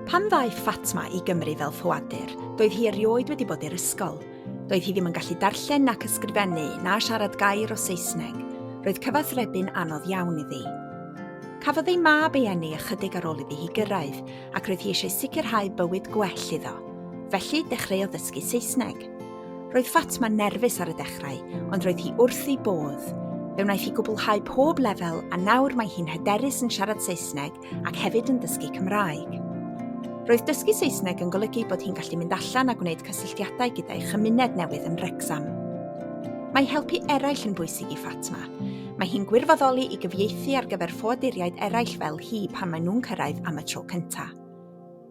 Pan ddaeth Fatma i Gymru fel ffoadur, doedd hi erioed wedi bod i'r ysgol. Doedd hi ddim yn gallu darllen nac ysgrifennu, na siarad gair o Saesneg. Roedd cyfathrebu'n anodd iawn iddi. Cafodd ei mab ei eni ychydig ar ôl iddi hi gyrraedd, ac roedd hi eisiau sicrhau bywyd gwell iddo. Felly, dechreuodd ddysgu Saesneg. Roedd Fatma'n nerfus ar y dechrau, ond roedd hi wrth ei bodd. Fe wnaeth hi gwblhau pob lefel a nawr mae hi'n hyderus yn siarad Saesneg ac hefyd yn dysgu Cymraeg. Roedd dysgu Saesneg yn golygu bod hi'n gallu mynd allan a gwneud cysylltiadau gyda'i chymuned newydd yn Wrecsam. Mae helpu eraill yn bwysig i Fatma. Mae hi'n gwirfoddoli i gyfieithu ar gyfer ffoaduriaid eraill fel hi pan maen nhw'n cyrraedd am y tro cyntaf.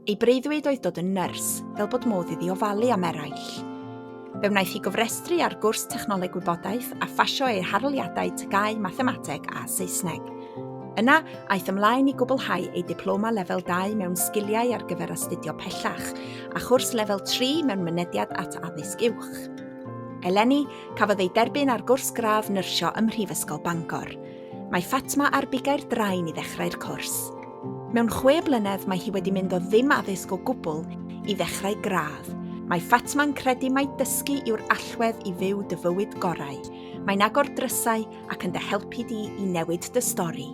Ei breuddwyd oedd dod yn nyrs, fel bod modd iddi ofalu am eraill. Fe wnaeth hi gofrestru ar gwrs Technoleg Gwybodaeth a phasio ei harholiadau TGAU Mathemateg a Saesneg. Yna, aeth ymlaen i gwblhau ei diploma lefel 2 mewn sgiliau ar gyfer astudio pellach a chwrs lefel 3 mewn mynediad at addysg uwch. Eleni, cafodd ei derbyn ar gwrs gradd nyrsio ym Mhrifysgol Bangor. Mae Fatma ar bigau'r drain i ddechrau'r cwrs. Mewn chwe blynedd mae hi wedi mynd o ddim addysg o gwbl i ddechrau gradd. Mae Fatma'n credu mai dysgu yw'r allwedd i fyw dy fywyd gorau. Mae'n agor drysau ac yn dy helpu di i newid dy stori.